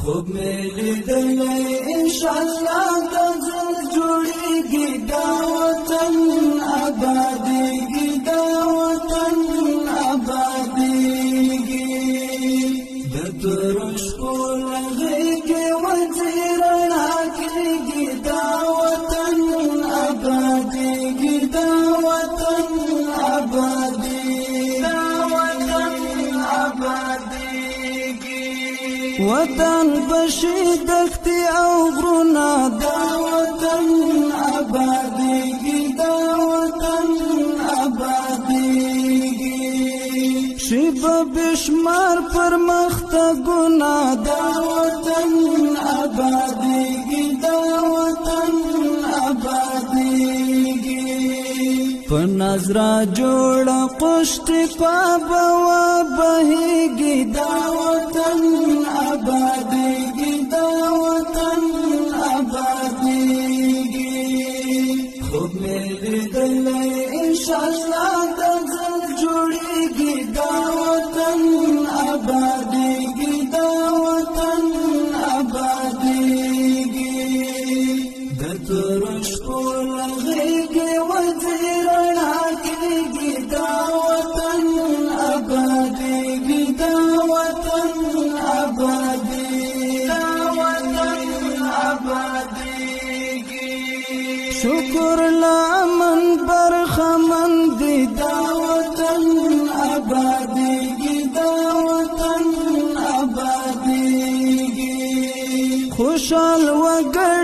خوب مې لیدلی انشاءالله د ځل جوړېږي دا وطن آبادېږي، دا وطن آبادېږي. د تورو شپو له غېږې وځي رڼا کېږي، دا وطن آبادېږي، دا وطن آبادېږي، دا وطن آبادېږي. وطن بشي دښتې او غرونه، دا وطن آبادېږي، دا وطن آبادېږي. شیبه بشمار پرمختګونه، دا وطن آبادېږي، دا وطن آبادېږي. په نظر جوړ قشت پا بوا بهېږي، دا وطن آبادېږي، دا وطن آبادېږي. خوب مې لیدلی انشاءالله د ځل جوړېږي، دا وطن آبادېږي، دا وطن آبادېږي. د تورو شپو له غېږې وځي رڼا کېږي، دا وطن آبادېږي، دا وطن آبادېږي، دا وطن آبادېږي. شکر لامن برخمن دی، دا وطن آبادېږي، دا وطن آبادېږي. خوشحال وګړي